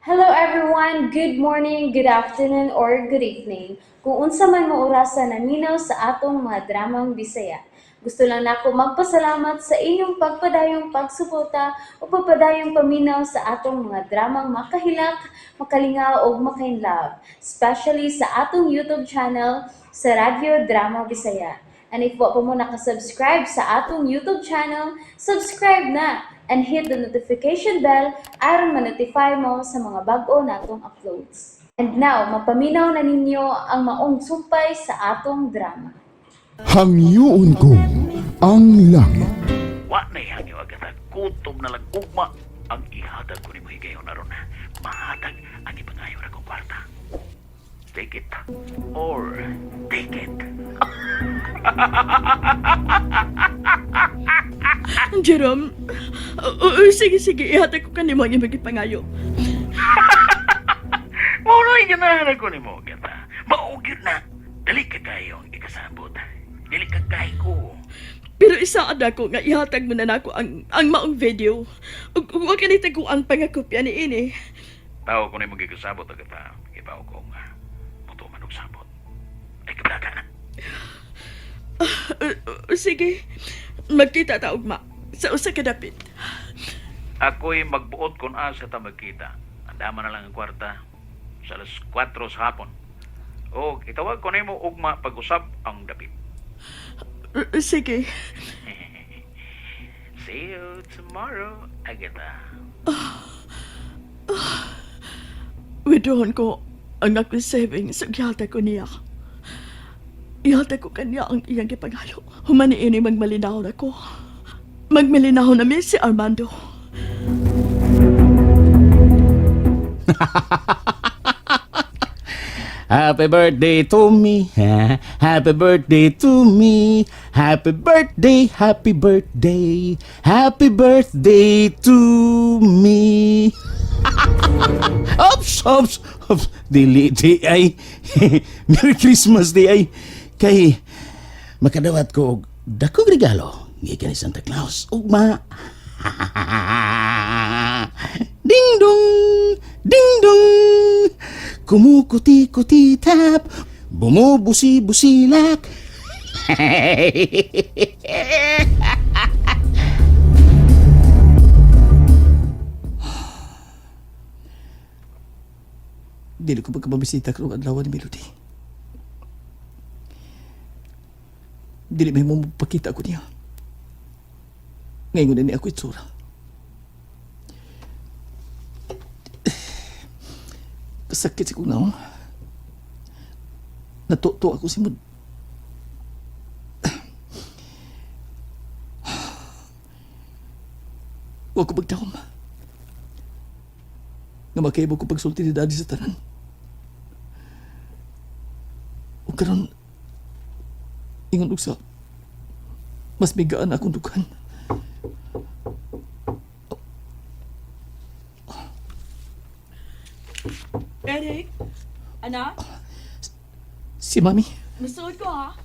Hello everyone! Good morning, good afternoon, or good evening. Kung unsa man mo orasa naminaw sa atong mga dramang Bisaya. Gusto lang nako magpasalamat sa inyong pagpadayong pagsuporta o pagpadayong paminaw sa atong mga dramang makahilak, makalingaw ug makainlove, especially sa atong YouTube channel sa Radyo Drama Bisaya. And if wa pa mo nakasubscribe sa atong YouTube channel, subscribe na and hit the notification bell aron ma-notify mo sa mga bag-o natong uploads. And now, mapaminaw na ninyo ang maong sumpay sa atong drama. Hangyoon ko ang langit. Wa na hangyo agad, kutob na lang ugma ang ihatag ko nimo higayon aron mahatag ang ipangayo na kong kwarta. Take it or take it. Jerome, oo, sige, sige, ihatag ko kanimo ang imong gipangayo. Mao na ganahan ko nimo Agatha. Mao gyud na. Dali ka kayo ang ikasabot. Dili ka kay ko. Pero isaad ako nga ihatag mo na nako ang maong video. Ug ug wa kani taguan pa nga kopya ni ini. Tao ko nimo gikasabot, Agatha. Ibaw ko nga mutuman og sabot. Ay kablaga na. Sige, magkita ta ugma sa usa ka dapit. Ako'y magbuot kung asa ta magkita. Andama na lang ang kwarta sa alas 4 sa hapon. O, itawag ko nimo ugma pag-usap ang dapit. Sige. See you tomorrow, Agatha. Withdrawn ko ang akong savings ug ihatag ko niya. Ihatag ko kaniya ang iyang gipangalo. Human ni ini magmalinaw na ko. Magmalinaw na mi si Armando. Happy birthday to me. Happy birthday to me. Happy birthday, happy birthday. Happy birthday to me. Oops, oops, oops. Dili, di ay. Merry Christmas di ay. Kay makadawat ko og dakong regalo gikan ni Santa Claus. Ugma. Ding dong, ding dong. Kumukuti-kuti tap, bumubusi-busilak. Dili ko pagkababisita karong adlaw ni Melody. Dili may mo magpakita ko niya. Ngayon na ni ako itsura. Kasakit sa kong naong. Natuto ako si Mud. Huwag ko magdahom. Nga makaibog ko pagsulti ni Daddy sa tanan. O karon ingon og sa mas migaan akong dughan. Eric, anak, Si Mami, masuod ko ha.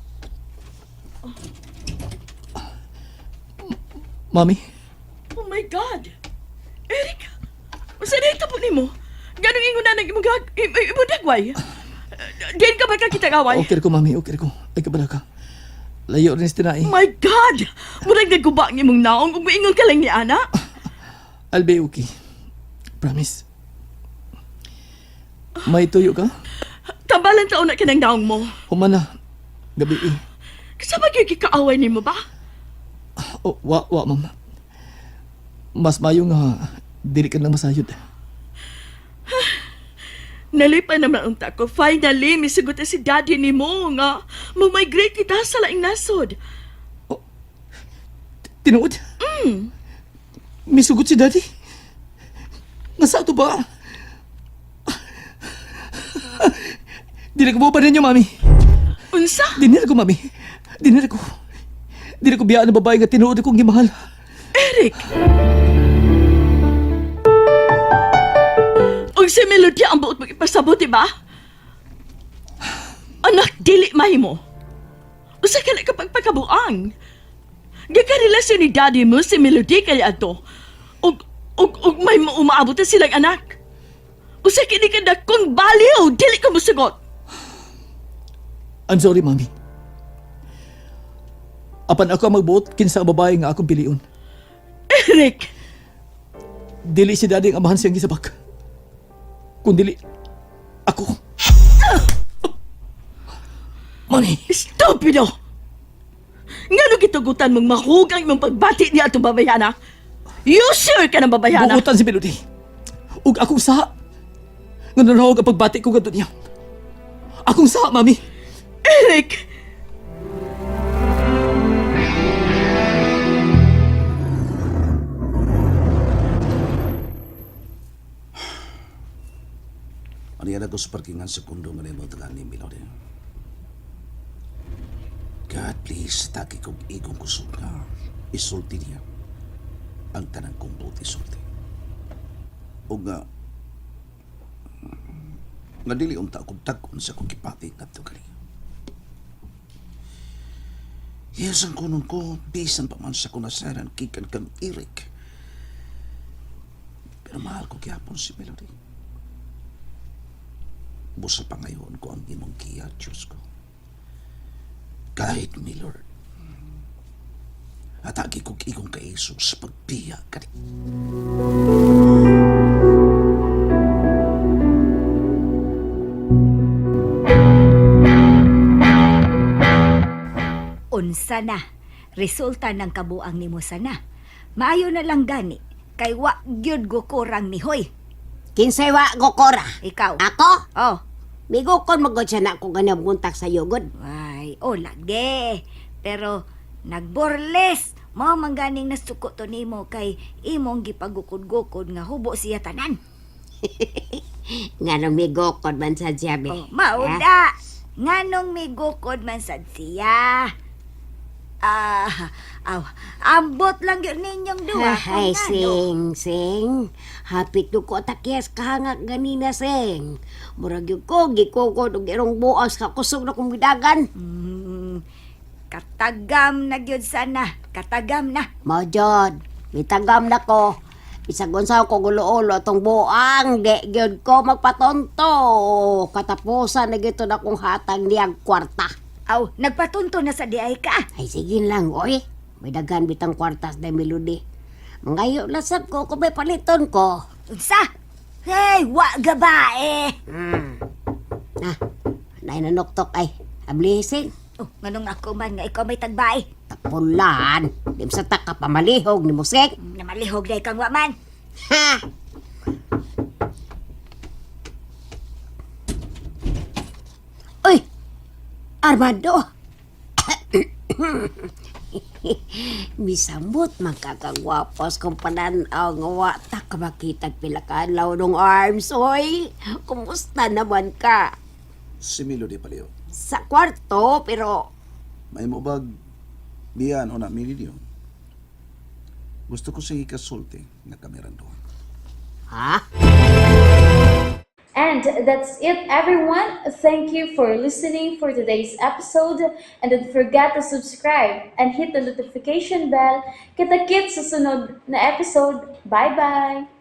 Mami, Oh my God! Eric! Unsa na itabo nimo? Ganong ingon na nang imong imong dagway? Diin ka ba ka kita gaway? Okay ko Mami, okay ko. Ay kabala ka. Layo rin si Tinay. Oh my God! Murag nagguba ang imong naong ug moingon ka lang ni ana. I'll be okay. Promise. May tuyo ka? Tambalan taon na ka ng naong mo. Humana. Gabi eh. Kasama gyud gikaaway nimo ba? Oh, wa, wa, ma'am. Mas mayo nga, dili ka lang masayod. Nalipa naman unta ko. Finally, misugot na si daddy nimo nga mo-migrate kita sa laing nasod. Tinuod? Mm. Misugot si Daddy? Nasa ato ba? Dili ko ba ninyo, Mami? Unsa? Dinir ko, Mami. Dinir ko. Dili ko biyaan ng babae nga tinuod akong gimahal. Eric! Ug si Melody ang buot mong ipasabot, di ba? Anak, dili mahimo. Usa ka na kapag pagkabuang. Gikarelasyon ni daddy mo si Melody kaya ato. Ug, ug, ug may umaabot na silang anak. Usa kini ka dakong baliw, dili ka mosugot. I'm sorry, mami. Apan ako ang magbuot kinsa ang babae nga akong piliun. Eric, Dili si daddy ang amahan siyang gisabak. Kundili ako. Mami, estupido! Ngano gitugutan mong mahugang imong pagbati niya atong babayana? You sure ka ng babayana? buutan si Melody. Ug akong saha. Nga nanahog ang pagbati ko gadto niya. Akong saha, mami. Eric! Ano yan ako sa parkingan sa kundo nga nimo tagaan ni Melody. God, please, taki kong igong kusog nga. Isulti niya. Ang tanang kong buot isulti. O nga, nga dili unta akong tagkon sa kong gipati ngadto kaniya. Yes, ang kunon ko, bisan pa man sa kunasaran gikan kang Eric. Pero mahal ko gyapon si Melody. Busa pa ngayon ko ang imong giya, Diyos ko. Guide me, Lord. At agi kong igong kay Jesus pagbiya kani. Unsa na. Resulta ng kabuang nimo sana. Maayo na lang gani kay wa gyud gukurang ni Hoy. Kinsay wa gokora? Ikaw. Ako? Oh, Migukon magod siya na ako ganang buntak sa yugod. ay, oh lagi. Pero nagborles mao man ganing nasuko to nimo kay imong gipagukod-gukod nga hubo siya tanan. Nga nung migukon man sa siya, be. Oh, mao da. Nganong migukod man sad siya. Ah, aw, ambot lang gyud ninyong duha. kung Ay, ngano. sing, sing. Hapit ko ko takyas kahangak ganina, sing. Murag yun ko, gikukod og irong buas ka kusog na kong gidagan. Katagam na gyud sana. Katagam na. Mao jud, mitagam na ko. Bisag unsa ko gulo-ulo atong buang, di gyud ko magpatonto. Katapusan na gyud to na kong hatag niyang kwarta. Aw, nagpatunto na sa diay ka. Ay, sige lang, oy. May daghan bitang kwartas na melody. Mangayo lasab ko kung may paliton ko. Unsa? Hey, wa gabae. Na, nay nanuktok ay. Ablising. Oh, nganong ako man nga ikaw may tagbae. Tapulan. Di mo sa taka pamalihog ni Musik. Namalihog day kang wa man. Ha! Uy! Armando! Misamot magkakagwapos kung pananaw nga wa ta ka makitag pila ka adlaw nung arms, oy! Kumusta naman ka? Si Melody paliw. Sa kwarto, pero May mo bag biyan o na Melody. Gusto ko siyang ikasulti nga kamerang duha. Ha? And that's it, everyone. Thank you for listening for today's episode. And don't forget to subscribe and hit the notification bell. Kita-kits sa sunod na episode. Bye-bye!